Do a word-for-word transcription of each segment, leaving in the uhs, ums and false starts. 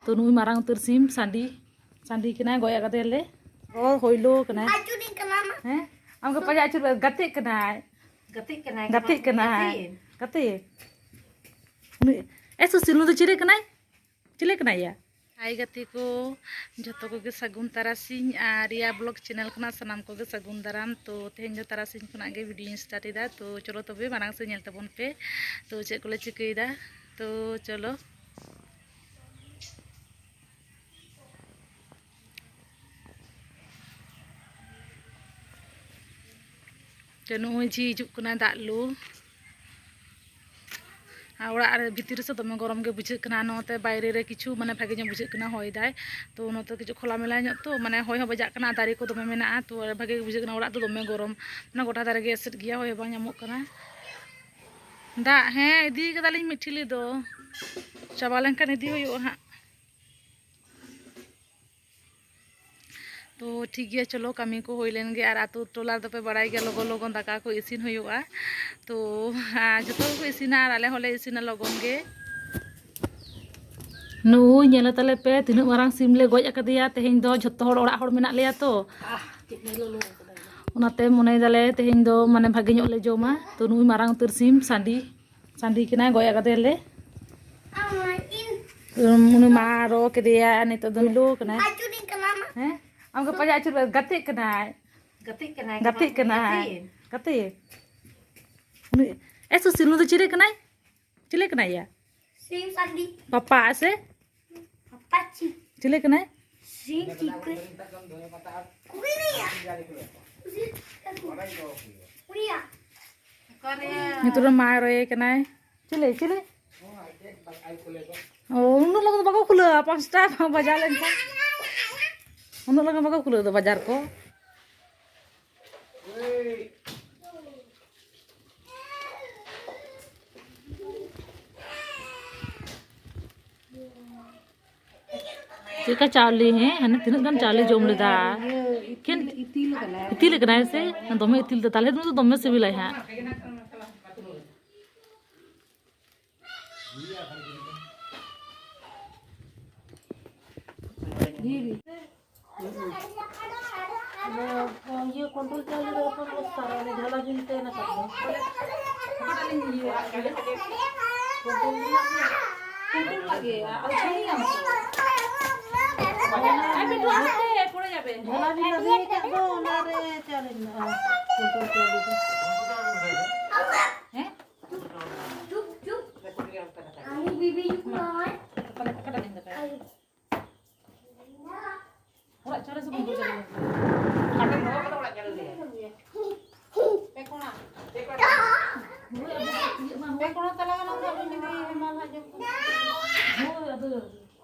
ᱛᱚ ᱱᱩᱭ ᱢᱟᱨᱟᱝ ᱩᱛᱟᱹᱨ ᱥᱤᱢ ᱥᱟᱺᱰᱤ, ᱥᱟᱺᱰᱤ ᱠᱟᱱᱟᱭ, ᱜᱚᱡ ᱟᱠᱟᱫᱮᱭᱟᱞᱮ᱾ ᱚ, ᱦᱳᱭᱞᱳ ᱠᱟᱱᱟᱭ᱾ ᱟᱹᱪᱩᱨᱤᱧ ᱠᱟᱱᱟ ᱢᱟ᱾ ᱦᱮᱸ? ᱟᱢ ᱜᱮ ᱯᱟᱸᱡᱟ ᱟᱹᱪᱩᱨ, ᱜᱟᱛᱮᱜ ᱠᱟᱱᱟᱭ᱾ ᱜᱟᱛᱮᱜ ᱠᱟᱱᱟᱭ, ᱜᱟᱛᱮᱜ ᱜᱟᱯᱟ ᱠᱟᱱᱟᱭ᱾ ᱜᱟᱛᱮᱜ᱾ ᱜᱟᱛᱮ᱾ ᱱᱩᱭ, ᱮ ᱥᱩᱥᱤᱞ, ᱱᱩᱭ ᱫᱚ ᱪᱤᱞᱤ ᱠᱟᱱᱟᱭ? ᱪᱤᱞᱤ ᱠᱟᱱᱟᱭ ᱭᱟ? ᱦᱟᱭ ᱜᱟᱛᱮ ᱠᱚ, ᱡᱷᱚᱛᱚ ᱠᱚᱜᱮ ᱥᱟᱹᱜᱩᱱ ᱛᱟᱨᱟᱥᱤᱧ, ᱟᱨ ᱨᱤᱭᱟ ᱵᱞᱚᱜ ᱪᱮᱱᱮᱞ ᱠᱷᱚᱱᱟᱜ ᱥᱟᱱᱟᱢ ᱠᱚᱜᱮ ᱥᱟᱹᱜᱩᱱ ᱫᱟᱨᱟᱢ᱾ ᱛᱚ ᱛᱮᱦᱮᱧ ᱫᱚ ᱛᱟᱨᱟᱥᱤᱧ ᱠᱷᱚᱱᱟᱜ ᱜᱮ ᱵᱷᱤᱰᱤᱭᱳᱧ ᱥᱴᱟᱨᱴ ᱮᱫᱟ᱾ ᱛᱚ ᱪᱚᱞᱚ ᱛᱚᱵᱮ ᱢᱟᱲᱟᱝ ᱥᱮᱫ ᱧᱮᱞ ᱛᱟᱵᱚᱱ ᱯᱮ, ᱛᱚ ᱪᱮᱫ ᱠᱚᱞᱮ ᱪᱤᱠᱟᱹᱭᱮᱫᱟ᱾ ᱛᱚ ᱪᱚᱞᱚ᱾ ᱛᱚ ᱱᱚᱜᱼᱚᱭ ᱡᱮ ᱦᱤᱡᱩᱜ ᱠᱟᱱᱟ ᱫᱟᱜ ᱞᱩ᱾ ᱟᱨ ᱚᱲᱟᱜ ᱨᱮ ᱵᱷᱤᱛᱤᱨ ᱨᱮᱥᱮ ᱫᱚᱢᱮ ᱜᱚᱨᱚᱢ ᱜᱮ ᱵᱩᱡᱷᱟᱹᱜ ᱠᱟᱱᱟ᱾ ᱱᱚᱛᱮ ᱵᱟᱭᱨᱮ ᱨᱮ ᱠᱤᱪᱷᱩ ᱢᱟᱱᱮ ᱵᱷᱟᱜᱮ ᱧᱚᱜ ᱵᱩᱡᱷᱟᱹᱜ ᱠᱟᱱᱟ, ᱦᱚᱭ ᱫᱟᱭ᱾ ᱛᱚ ᱱᱚᱛᱮ ᱠᱤᱪᱷᱩ ᱠᱷᱚᱞᱟ ᱢᱮᱞᱟ ᱧᱚᱜ ᱛᱚ, ᱢᱟᱱᱮ ᱦᱚᱭ ᱦᱚᱸ ᱵᱟᱡᱟᱜ ᱠᱟᱱᱟ, ᱫᱟᱨᱮ ᱠᱚ ᱫᱚᱢᱮ ᱢᱮᱱᱟᱜᱼᱟ᱾ ᱛᱚ ᱵᱷᱟᱜᱮ ᱜᱮ ᱵᱩᱡᱷᱟᱹᱜ ᱠᱟᱱᱟ᱾ ᱚᱲᱟᱜ ᱫᱚ ᱫᱚᱢᱮ ᱜᱚᱨᱚᱢ, ᱢᱟᱱᱮ ᱜᱚᱴᱟ ᱫᱟᱨᱮ ᱜᱮ ᱮᱥᱮᱫ ᱜᱮᱭᱟ, ᱦᱚᱭ ᱦᱚᱸ ᱵᱟᱝ ᱧᱟᱢᱚᱜ ᱠᱟᱱᱟ᱾ ᱫᱟᱜ, ᱦᱮᱸ, ᱤᱫᱤ ᱠᱟᱫᱟᱞᱤᱧ ᱢᱤᱫ ᱴᱷᱤᱞᱤ ᱫᱚ, ᱪᱟᱵᱟ ᱞᱮᱱᱠᱷᱟᱱ ᱤᱫᱤ ᱦᱩᱭᱩᱜᱼᱟ ᱦᱟᱸᱜ᱾ ᱛᱚ ᱴᱷᱤᱠ ᱜᱮᱭᱟ, ᱪᱚᱞᱚ ᱠᱟᱹᱢᱤ ᱠᱚ ᱦᱩᱭ ᱞᱮᱱ ᱜᱮ᱾ ᱟᱨ ᱟᱛᱳ ᱴᱚᱞᱟ ᱨᱮᱫᱚ ᱯᱮ ᱵᱟᱲᱟᱭ ᱜᱮᱭᱟ, ᱞᱚᱜᱚᱱ ᱞᱚᱜᱚᱱ ᱫᱟᱠᱟ ᱠᱚ ᱤᱥᱤᱱ ᱦᱩᱭᱩᱜᱼᱟ᱾ ᱛᱚ ᱟᱨ ᱡᱚᱛᱚ ᱜᱮᱠᱚ ᱤᱥᱤᱱᱟ ᱟᱨ ᱟᱞᱮ ᱦᱚᱸᱞᱮ ᱤᱥᱤᱱᱟ ᱞᱚᱜᱚᱱ ᱜᱮ᱾ ᱱᱩᱭ ᱧᱮᱞᱮ ᱛᱟᱞᱮ ᱯᱮ, ᱛᱤᱱᱟᱹᱜ ᱢᱟᱨᱟᱝ ᱥᱤᱢ ᱞᱮ ᱜᱚᱡ ᱟᱠᱟᱫᱮᱭᱟ᱾ ᱛᱮᱦᱮᱧ ᱫᱚ ᱡᱷᱚᱛᱚ ᱦᱚᱲ ᱚᱲᱟᱜ ᱦᱚᱲ ᱢᱮᱱᱟᱜ ᱞᱮᱭᱟ ᱛᱚ, ᱚᱱᱟᱛᱮ ᱢᱚᱱᱮᱭ ᱫᱟᱞᱮ ᱛᱮᱦᱮᱧ ᱫᱚ ᱢᱟᱱᱮ ᱵᱷᱟᱜᱮ ᱧᱚᱜ ᱞᱮ ᱡᱚᱢᱟ᱾ ᱛᱚ ᱱᱩᱭ ᱢᱟᱨᱟᱝ ᱩᱛᱟᱹᱨ ᱥᱤᱢ ᱥᱟᱺᱰᱤ, ᱥᱟᱺᱰᱤ ᱠᱟᱱᱟᱭ, ᱜᱚᱡ ᱟᱠᱟᱫᱮᱭᱟᱞᱮ᱾ ᱩᱱᱤ ᱢᱟ ᱨᱚ ᱠᱮᱫᱮᱭᱟ, ᱱᱤᱛᱚᱜ ᱫᱚ ᱞᱳ ᱠᱟᱱᱟᱭ᱾ ᱟᱹᱪᱩᱨᱤᱧ ᱠᱟᱱᱟ ᱢᱟ᱾ ᱦᱮᱸ? ᱟᱢ ᱜᱮ ᱯᱟᱸᱡᱟ ᱟᱹᱪᱩᱨ, ᱜᱟᱛᱮᱜ ᱠᱟᱱᱟᱭ᱾ ᱜᱟᱛᱮᱜ ᱠᱟᱱᱟᱭ, ᱜᱟᱛᱮᱜ ᱜᱟᱯᱟ ᱠᱟᱱᱟᱭ᱾ ᱜᱟᱛᱮᱜ᱾ ᱜᱟᱛᱮ᱾ ᱩᱱᱤ, ᱮ ᱥᱩᱥᱤᱞ, ᱱᱩᱭ ᱫᱚ ᱪᱤᱞᱤ ᱠᱟᱱᱟᱭ? ᱪᱤᱞᱤ ᱠᱟᱱᱟᱭ ᱭᱟ? ᱥᱤᱢ ᱥᱟᱺᱰᱤ᱾ ᱯᱟᱯᱟ ᱥᱮ? ᱯᱟᱯᱟ ᱪᱤ᱾ ᱪᱤᱞᱤ ᱠᱟᱱᱟᱭ? ᱥᱤᱢ ᱪᱤᱠᱟᱹ᱾ ᱠᱩᱲᱤ ᱨᱮᱭᱟ᱾ ᱠᱩᱲᱤᱭᱟ᱾ ᱱᱤᱛᱚᱜ ᱫᱚ ᱢᱟᱭ ᱨᱚᱭᱮ ᱠᱟᱱᱟᱭ᱾ ᱪᱤᱞᱤ, ᱪᱤᱞᱤ? ᱚ, ᱩᱱᱟᱹᱜ ᱞᱚᱜᱚᱱ ᱫᱚ ᱵᱟᱠᱚ ᱠᱷᱩᱞᱟᱹᱣᱟ, ᱯᱟᱸᱪᱴᱟ ᱵᱟᱡᱟᱣ ᱞᱮᱱᱠᱷᱟᱱ᱾ ᱩᱱᱟᱹᱜ ᱞᱚᱜᱚᱱ ᱵᱟᱠᱚ ᱠᱷᱩᱞᱟᱹᱣ ᱫᱚ ᱵᱟᱡᱟᱨ ᱠᱚ᱾ ᱪᱮᱫ ᱞᱮᱠᱟ ᱪᱟᱣᱞᱮ, ᱦᱮᱸ? ᱦᱟᱱᱮ ᱛᱤᱱᱟᱹᱜ ᱜᱟᱱ ᱪᱟᱣᱞᱮ ᱡᱚᱢ ᱞᱮᱫᱟ᱾ ᱮᱠᱮᱱ ᱤᱛᱤᱞ ᱠᱟᱱᱟᱭ᱾ ᱤᱛᱤᱞ ᱠᱟᱱᱟᱭ ᱥᱮ? ᱫᱚᱢᱮ ᱤᱛᱤᱞ ᱫᱚ᱾ ᱛᱟᱦᱞᱮ ᱫᱚ ᱫᱚᱢᱮ ᱥᱤᱵᱤᱞᱟᱭ ᱦᱟᱸᱜ᱾ ᱜᱷᱤ ᱜᱮ᱾ ᱟᱫᱚ ᱤᱭᱟᱹ ᱠᱚᱱᱴᱨᱳᱞ ᱪᱟᱣᱞᱮ ᱫᱚ ᱚᱠᱟ ᱠᱚ ᱥᱟᱨᱟ ᱚᱱᱮ ᱡᱷᱟᱞᱟ ᱡᱤᱞ ᱛᱮ ᱚᱱᱟ ᱠᱚ ᱫᱚ? ᱚᱠᱟᱴᱟᱜ ᱞᱤᱧ ᱤᱭᱟᱹ ᱟᱜ ᱠᱟᱱᱟ? ᱠᱚᱱᱴᱨᱳᱞ ᱨᱮᱱᱟᱜ ᱜᱮ᱾ ᱠᱚᱱᱴᱨᱳᱞ ᱞᱟᱜᱮ, ᱟᱨ ᱡᱷᱟᱹᱞᱤ ᱧᱟᱢ ᱠᱚ᱾ ᱟᱨ ᱢᱤᱫᱴᱩ ᱟᱥᱛᱮ ᱯᱚᱲᱮ ᱡᱟᱵᱮ᱾ ᱡᱷᱟᱞᱟ ᱵᱤᱱ ᱞᱟᱫᱮ ᱟᱠᱟᱫ ᱫᱚ, ᱚᱱᱟ ᱨᱮ ᱪᱟᱣᱞᱮ ᱢᱮᱱᱟᱜᱼᱟ᱾ ᱠᱚᱱᱴᱨᱳᱞ ᱪᱟᱣᱞᱮ ᱫᱚ᱾ ᱦᱮᱸ? ᱪᱩᱯ, ᱪᱩᱯ᱾ ᱟᱢ ᱵᱤᱵᱤ ᱪᱩᱯ ᱱᱚᱭ᱾ ᱚᱠᱟᱴᱟᱜ ᱞᱤᱧ ᱫᱟᱠᱟᱭᱟ? ᱚᱲᱟᱜ ᱪᱟᱞᱟᱜ ᱥᱮ ᱵᱟᱝ ᱪᱟᱞᱟᱜ? ᱯᱮ ᱠᱚᱬᱟ᱾ ᱯᱮ ᱠᱚᱬᱟ ᱛᱟᱞᱟ ᱜᱟᱱ ᱫᱚ ᱟᱹᱵᱤᱱ ᱡᱩᱫᱤ ᱦᱮᱢᱟᱞ ᱦᱟᱜ ᱡᱚᱢ ᱠᱚ᱾ ᱦᱳᱭ, ᱟᱫᱚ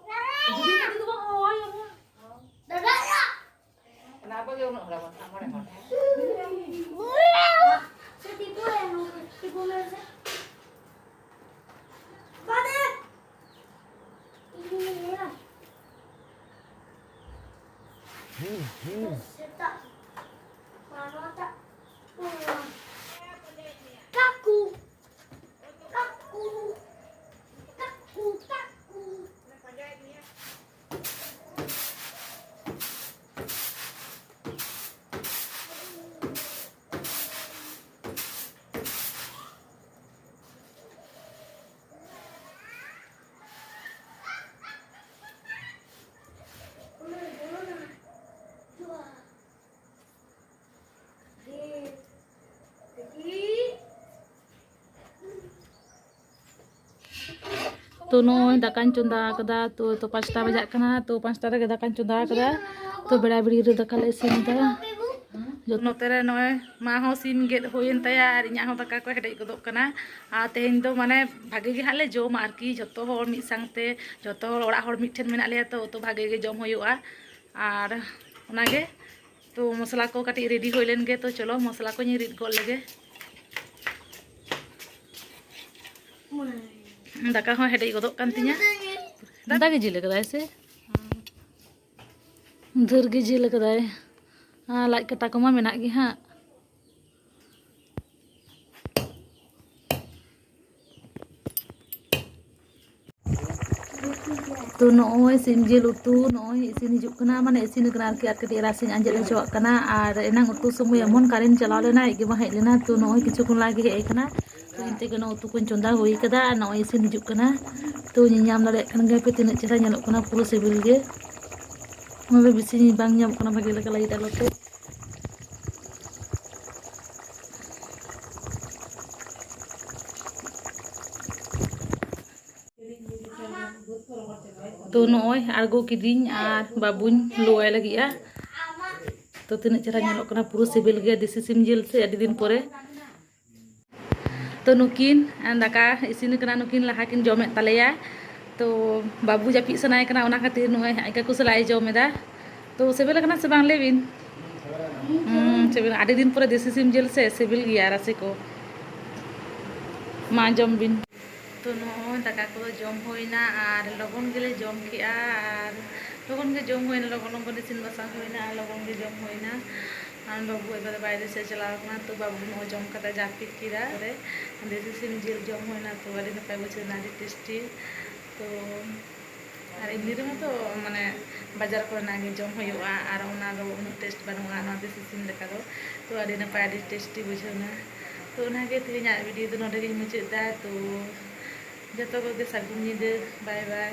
ᱡᱩᱫᱤ ᱡᱩᱫᱤ ᱫᱚ ᱵᱟᱝ ᱦᱚᱦᱚᱭᱟ ᱵᱚᱱ᱾ ᱫᱟᱫᱟ᱾ ᱚᱱᱟ ᱟᱵᱚ ᱜᱮ ᱩᱱᱟᱹᱜ ᱦᱚᱲ ᱟᱵᱚᱱ ᱢᱚᱬᱮ ᱦᱚᱲ᱾ ᱥᱮ ᱴᱤᱯᱩ ᱮᱢ, ᱴᱤᱯᱩ ᱢᱮ ᱥᱮ᱾ ᱵᱟᱫᱮ᱾ ᱥᱮᱛᱟᱜ ᱢᱟᱱᱣᱟ ᱴᱟᱜ ᱠᱟᱠᱩ, ᱠᱟᱠᱩ, ᱠᱟᱠᱩ, ᱠᱟᱠᱩ᱾ ᱛᱚ ᱱᱚᱜᱼᱚᱭ ᱫᱟᱠᱟᱧ ᱪᱚᱸᱫᱟ ᱟᱠᱟᱫᱟ᱾ ᱛᱚ, ᱛᱚ ᱯᱟᱸᱪᱴᱟ ᱵᱟᱡᱟᱜ ᱠᱟᱱᱟ᱾ ᱛᱚ ᱯᱟᱸᱪᱴᱟ ᱨᱮᱜᱮ ᱫᱟᱠᱟᱧ ᱪᱚᱸᱫᱟ ᱟᱠᱟᱫᱟ᱾ ᱛᱚ ᱵᱮᱲᱟ ᱵᱮᱲᱤ ᱨᱮ ᱫᱟᱠᱟ ᱞᱮ ᱤᱥᱤᱱ ᱮᱫᱟ᱾ ᱡᱚᱛᱚ ᱱᱚᱛᱮ ᱨᱮ ᱱᱚᱜᱼᱚᱭ ᱢᱟ ᱦᱚᱸ ᱥᱤᱢ ᱜᱮᱫ ᱦᱩᱭᱮᱱ ᱛᱟᱭᱟ ᱟᱨ ᱤᱧᱟᱹᱜ ᱦᱚᱸ ᱫᱟᱠᱟ ᱠᱚ ᱦᱮᱰᱮᱡ ᱜᱚᱫᱚᱜ ᱠᱟᱱᱟ᱾ ᱟᱨ ᱛᱮᱦᱮᱧ ᱫᱚ ᱢᱟᱱᱮ ᱵᱷᱟᱜᱮ ᱜᱮ ᱦᱟᱸᱜ ᱞᱮ ᱡᱚᱢᱟ ᱟᱨᱠᱤ, ᱡᱚᱛᱚ ᱦᱚᱲ ᱢᱤᱫ ᱥᱟᱶᱛᱮ, ᱡᱚᱛᱚ ᱦᱚᱲ ᱚᱲᱟᱜ ᱦᱚᱲ ᱢᱤᱫ ᱴᱷᱮᱱ ᱢᱮᱱᱟᱜ ᱞᱮᱭᱟ ᱛᱚ, ᱛᱚ ᱵᱷᱟᱜᱮ ᱜᱮ ᱡᱚᱢ ᱦᱩᱭᱩᱜᱼᱟ᱾ ᱟᱨ ᱚᱱᱟᱜᱮ ᱛᱚ ᱢᱚᱥᱞᱟ ᱠᱚ ᱠᱟᱹᱴᱤᱡ ᱨᱮᱰᱤ ᱦᱩᱭ ᱞᱮᱱ ᱜᱮ᱾ ᱛᱚ ᱪᱚᱞᱚ ᱢᱚᱥᱞᱟ ᱠᱚᱧ ᱨᱤᱫ ᱜᱚᱫ ᱞᱮᱜᱮ᱾ ᱫᱟᱠᱟ ᱦᱚᱸ ᱦᱮᱰᱮᱡ ᱜᱚᱫᱚᱜ ᱠᱟᱱ ᱛᱤᱧᱟᱹ᱾ ᱫᱟᱫᱟ ᱜᱮ ᱡᱤᱞ ᱟᱠᱟᱫᱟᱭ ᱥᱮ? ᱰᱷᱮᱨ ᱜᱮ ᱡᱤᱞ ᱟᱠᱟᱫᱟᱭ᱾ ᱟᱨ ᱞᱟᱡ ᱠᱟᱴᱟ ᱠᱚᱢᱟ ᱢᱮᱱᱟᱜ ᱜᱮ ᱦᱟᱸᱜ᱾ ᱛᱚ ᱱᱚᱜᱼᱚᱭ ᱥᱤᱢ ᱡᱤᱞ ᱩᱛᱩ ᱱᱚᱜᱼᱚᱭ ᱤᱥᱤᱱ ᱦᱤᱡᱩᱜ ᱠᱟᱱᱟ, ᱢᱟᱱᱮ ᱤᱥᱤᱱ ᱠᱟᱱᱟ ᱟᱨᱠᱤ, ᱟᱨ ᱠᱟᱹᱴᱤᱡ ᱨᱟᱥᱮᱧ ᱟᱸᱡᱮᱫ ᱦᱚᱪᱚᱣᱟᱜ ᱠᱟᱱᱟ᱾ ᱟᱨ ᱮᱱᱟᱝ ᱩᱛᱩ ᱥᱚᱢᱚᱭ ᱮᱢᱚᱱ ᱠᱟᱨᱮᱱᱴ ᱪᱟᱞᱟᱣ ᱞᱮᱱᱟ, ᱦᱮᱡ ᱜᱮ ᱵᱟᱝ ᱦᱮᱡ ᱞᱮᱱᱟ᱾ ᱛᱚ ᱱᱚᱜᱼᱚᱭ ᱠᱤᱪᱷᱩ ᱠᱷᱚᱱ ᱞᱟᱦᱟ ᱜᱮ ᱦᱮᱡ ᱟᱠᱟᱱᱟ᱾ ᱛᱚ ᱤᱧ ᱛᱮᱜᱮ ᱱᱚᱣᱟ ᱩᱛᱩ ᱠᱚᱧ ᱪᱚᱸᱫᱟ ᱦᱩᱭ ᱠᱟᱫᱟ ᱟᱨ ᱱᱚᱜᱼᱚᱭ ᱤᱥᱤᱱ ᱦᱤᱡᱩᱜ ᱠᱟᱱᱟ᱾ ᱛᱚ ᱧᱮᱧᱟᱢ ᱫᱟᱲᱮᱭᱟᱜ ᱠᱟᱱ ᱜᱮᱭᱟ ᱯᱮ ᱛᱤᱱᱟᱹᱜ ᱪᱮᱦᱨᱟ ᱧᱮᱞᱚᱜ ᱠᱟᱱᱟ, ᱯᱩᱨᱟᱹ ᱥᱤᱵᱤᱞ ᱜᱮ᱾ ᱚᱱᱟ ᱫᱚ ᱵᱮᱥᱤ ᱵᱟᱝ ᱧᱟᱢᱚᱜ ᱠᱟᱱᱟ ᱵᱷᱟᱜᱮ ᱞᱮᱠᱟ ᱞᱟᱭᱤᱴ ᱟᱞᱚᱛᱮ᱾ ᱛᱚ ᱱᱚᱜᱼᱚᱭ ᱟᱬᱜᱚ ᱠᱤᱫᱤᱧ ᱟᱨ ᱵᱟᱹᱵᱩᱧ ᱞᱩᱣᱟᱭ ᱞᱟᱹᱜᱤᱫᱼᱟ᱾ ᱛᱚ ᱛᱤᱱᱟᱹᱜ ᱪᱮᱦᱨᱟ ᱧᱮᱞᱚᱜ ᱠᱟᱱᱟ, ᱯᱩᱨᱟᱹ ᱥᱤᱵᱤᱞ ᱜᱮᱭᱟ ᱫᱮᱥᱤ ᱥᱤᱢ ᱡᱤᱞ ᱥᱮ, ᱟᱹᱰᱤ ᱫᱤᱱ ᱯᱚᱨᱮ᱾ ᱛᱚ ᱱᱩᱠᱤᱱ ᱫᱟᱠᱟ ᱤᱥᱤᱱ ᱠᱟᱱᱟ, ᱱᱩᱠᱤᱱ ᱞᱟᱦᱟ ᱠᱤᱱ ᱡᱚᱢᱮᱫ ᱛᱟᱞᱮᱭᱟ᱾ ᱛᱚ ᱵᱟᱹᱵᱩ ᱡᱟᱹᱯᱤᱫ ᱥᱟᱱᱟᱭᱮ ᱠᱟᱱᱟ, ᱚᱱᱟ ᱠᱷᱟᱹᱛᱤᱨ ᱱᱚᱜᱼᱚᱭ ᱟᱡ ᱠᱟᱠᱩ ᱥᱟᱞᱟᱜ ᱮ ᱡᱚᱢ ᱮᱫᱟ᱾ ᱛᱚ ᱥᱤᱵᱤᱞ ᱠᱟᱱᱟ ᱥᱮ ᱵᱟᱝ, ᱞᱟᱹᱭ ᱵᱤᱱ? ᱦᱩᱸ, ᱥᱤᱵᱤᱞ, ᱟᱹᱰᱤ ᱫᱤᱱ ᱯᱚᱨᱮ ᱫᱮᱥᱤ ᱥᱤᱢ ᱡᱤᱞ ᱥᱮ, ᱥᱤᱵᱤᱞ ᱜᱮᱭᱟ ᱨᱟᱥᱮ ᱠᱚ᱾ ᱢᱟ ᱡᱚᱢ ᱵᱤᱱ᱾ ᱛᱚ ᱱᱚᱜᱼᱚᱭ ᱫᱟᱠᱟ ᱠᱚᱫᱚ ᱡᱚᱢ ᱦᱩᱭᱱᱟ ᱟᱨ ᱞᱚᱜᱚᱱ ᱜᱮᱞᱮ ᱡᱚᱢ ᱠᱮᱜᱼᱟ᱾ ᱟᱨ ᱞᱚᱜᱚᱱ ᱜᱮ ᱡᱚᱢ ᱦᱩᱭᱱᱟ, ᱞᱚᱜᱚᱱ ᱞᱚᱜᱚᱱ ᱤᱥᱤᱱ ᱵᱟᱥᱟᱝ ᱦᱩᱭᱱᱟ ᱟᱨ ᱞᱚᱜᱚᱱ ᱜᱮ ᱡᱚᱢ ᱦᱩᱭᱱᱟ᱾ ᱟᱨ ᱵᱟᱹᱵᱩ ᱮᱵᱟᱨᱮ ᱵᱟᱭᱨᱮ ᱥᱮᱫ ᱪᱟᱞᱟᱣ ᱠᱟᱱᱟ, ᱛᱚ ᱵᱟᱹᱵᱩ ᱱᱚᱜᱼᱚᱭ ᱡᱚᱢ ᱠᱟᱛᱮ ᱡᱟᱹᱯᱤᱫ ᱠᱮᱫᱟ᱾ ᱫᱮᱥᱤ ᱥᱤᱢ ᱡᱤᱞ ᱡᱚᱢ ᱦᱩᱭᱱᱟ, ᱛᱚ ᱟᱹᱰᱤ ᱱᱟᱯᱟᱭ ᱵᱩᱡᱷᱟᱹᱣ ᱮᱱᱟ, ᱟᱹᱰᱤ ᱴᱮᱥᱴᱤ᱾ ᱛᱚ ᱟᱨ ᱮᱢᱱᱤ ᱨᱮᱦᱚᱸ ᱛᱚ ᱢᱟᱱᱮ ᱵᱟᱡᱟᱨ ᱠᱚᱨᱮᱱᱟᱜ ᱜᱮ ᱡᱚᱢ ᱦᱩᱭᱩᱜᱼᱟ, ᱟᱨ ᱚᱱᱟ ᱫᱚ ᱩᱱᱟᱹᱜ ᱴᱮᱥᱴ ᱵᱟᱹᱱᱩᱜᱼᱟ ᱱᱚᱣᱟ ᱫᱮᱥᱤ ᱥᱤᱢ ᱞᱮᱠᱟ ᱫᱚ᱾ ᱛᱚ ᱟᱹᱰᱤ ᱱᱟᱯᱟᱭ, ᱟᱹᱰᱤ ᱴᱮᱥᱴᱤ ᱵᱩᱡᱷᱟᱹᱣ ᱮᱱᱟ᱾ ᱛᱚ ᱚᱱᱟᱜᱮ ᱛᱮᱦᱮᱧᱟᱜ ᱵᱷᱤᱰᱤᱭᱳ ᱫᱚ ᱱᱚᱰᱮ ᱜᱤᱧ ᱢᱩᱪᱟᱹᱫ ᱮᱫᱟ᱾ ᱛᱚ ᱡᱚᱛᱚ ᱠᱚᱜᱮ ᱥᱟᱹᱜᱩᱱ ᱧᱤᱫᱟᱹ, ᱵᱟᱭ ᱵᱟᱭ᱾